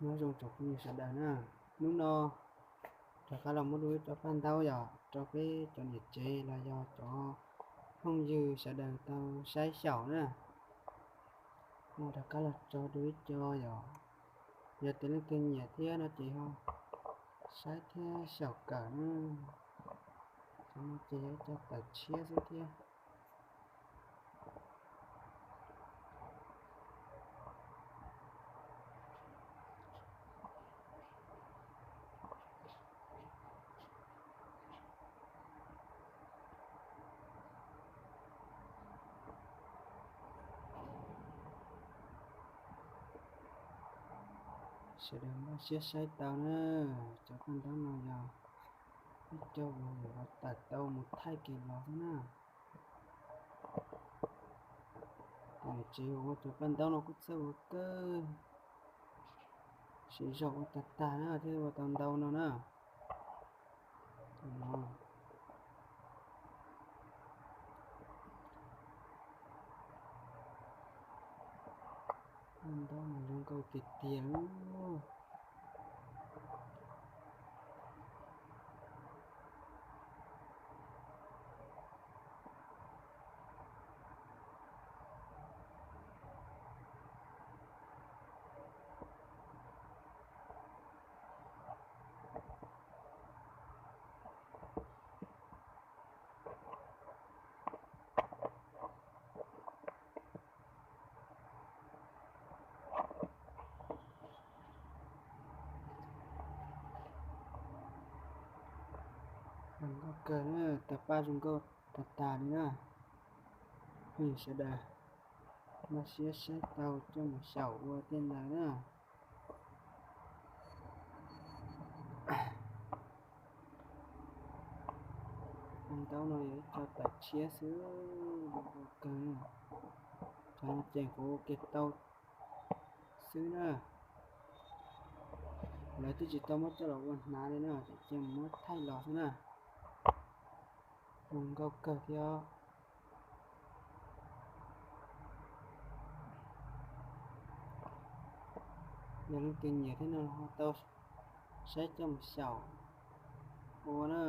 Nyob zoo tsoom phooj ywg sawv daws na, hnub no rov qab los muab dua ib co paj ntaub yom rau peb cov niam tsev los yog cov phooj ywg sawv daws tau saib xyaum na. Rov qab los tso dua ib co yom, yog tias leej twg nyiam thiab no ces ho saib thiab xyaum kawm na. Cov no ces yog ib co tawm tshiab xwb thiab. Sawv daws npaj siab saib tau na, cov paj ntaub no yog ib co uas yuav tawm tau mus thaij kev los xwb na. Niam tsev ua cov paj ntaub no kuj txawj ua kawg, siv zog ua tag tag na thiaj ua tau ntau no na. Paj ntaub mas zoo nkauj tiag tiag li. Zoo nkauj kawg na, tawg paj zoo nkauj tag tag li na. Phooj ywg sawv daws npaj siab saib tau coj mus xyaum ua tej ntawd na. Paj ntaub no yog ib co tawm tshiab xwb, zoo nkauj kawg. Cov no ces kuv ua ke tau xwb na. Lawv twb tsis tau muab coj los ua hnav li na, ces cia muab thaij los xwb na. Zoo nkauj kawg thiab. Yog leej twg nyiam thiab no ho tau saib coj mus xyaum ua na.